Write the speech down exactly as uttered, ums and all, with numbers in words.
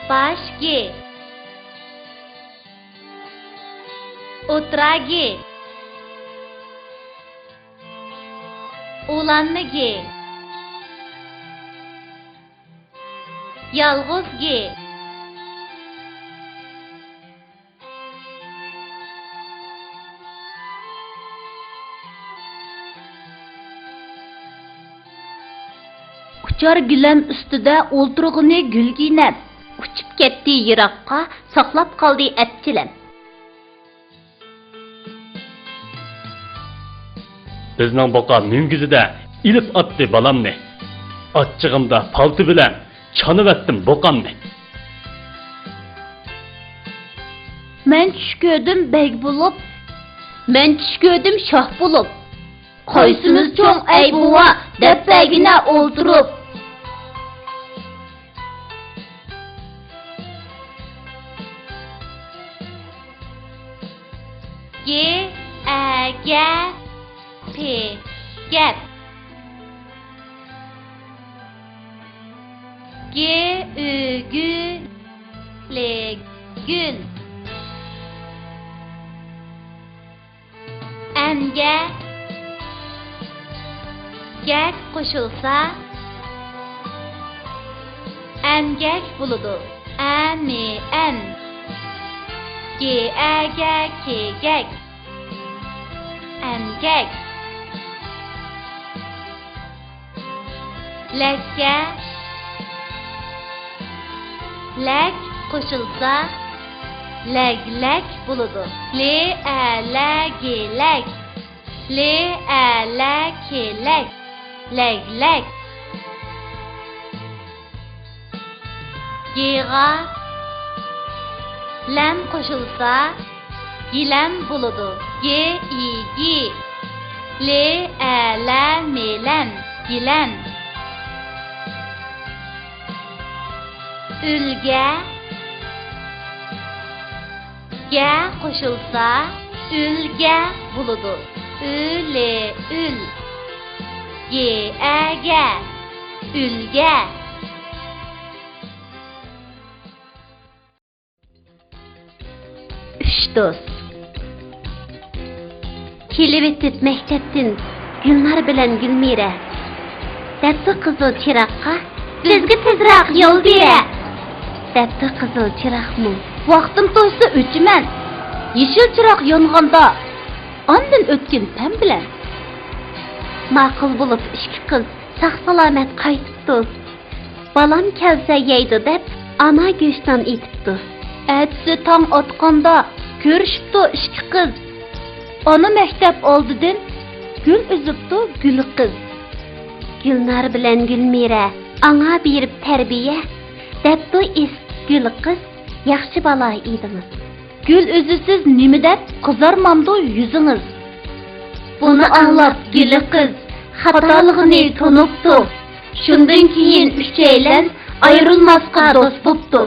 باش گ، ئوتتۇرا گ، ئۇلانما گ، يالغۇز گ. ئۇچار گىلەم ئۈستىدە ئولتۇرغىنى گۈلگىنەم، ئۇچۇپ كەتتى يىراققا، ساقلاپ قالدى ئەپچىلەم. بىزنىڭ بۇقا مۈڭگۈزىدە ئېلىپ ئاتتى بالامنى. ئاچچىقىمدا پالتا بىلەن چانىۋەتتىم بۇقامنى. مەن چۈش كۆردۈم بەگ بولۇپ، مەن چۈش كۆردۈم شاھ بولۇپ. قايسىمىز چوڭ ئەي بوۋا، دەپ بەرگىنە ئولتۇرۇپ. گ، ئە، گە، پ، گەپ. گ، ئۈ، گۈ، ل، گۈل. ئەنگە گەك قوشۇلسا، ئەنگەك بولىدۇ. ئە، مې، ئەن. گ، ئە، گە، ك، گەك. ئەنگەك. لەككە لەك قوشۇلسا، لەگلەك بولىدۇ. ل، ئە، لە، گ، لەك. ل، ئە، لە، ك، لەك. لەگلەك. گغا لەم قوشۇلسا، گىلەم بولىدۇ. گ، ئى، گى. ل، ئە، لە، مې، لەم. گىلەم. ئۈلگە گە قوشۇلسا، ئۈلگە بولىدۇ. ئۈ، ل، ئۈل. گ، ئە، گە. ئۈلگە. ئۈچ دوست. كېلىۋېتىپ مەكتەپتىن گۈلنار بىلەن گۈلمىرە. دەپتۇ قىزىل چىراغقا، بىزگە تېزراق يول بېرە. دەپتۇ قىزىل چىراغمۇ، ۋاقتىم توشسا ئۆچىمەن. يېشىل چىراغ يونغاندا، ئاندىن ئۆتكىن سەن بىلەن. ماقۇل بولۇپ ئىككى قىز ساق-سالامەت قايتىپتۇ. بالام كەلسە يەيدۇ دەپ، ئانا گۆشنان ئېتىپتۇ. ئەتىسى تاڭ ئاتقاندا كۆرۈشۈپتۇ ئىككى قىز. ئانا مەكتەپ ئالدىدىن گۈل ئۈزۈپتۇ گۈل قىز. گۈلنار بىلەن گۈلمىرە ئاڭا بېرىپ تەربىيە، دەپتۇ ئېسىپ گۈل قىز، ياخشى بالا ئىدىڭىز. گۈل ئۈزىسىز نېمە دەپ، قىزارمامدۇ يۈزىڭىز؟ بۇنى ئاڭلاپ گۈل قىز خاتالىقىنى تونۇپتۇ. شۇندىن كېيىن ئۈچەيلەن ئايرىلماسقا دوست بوپتۇ.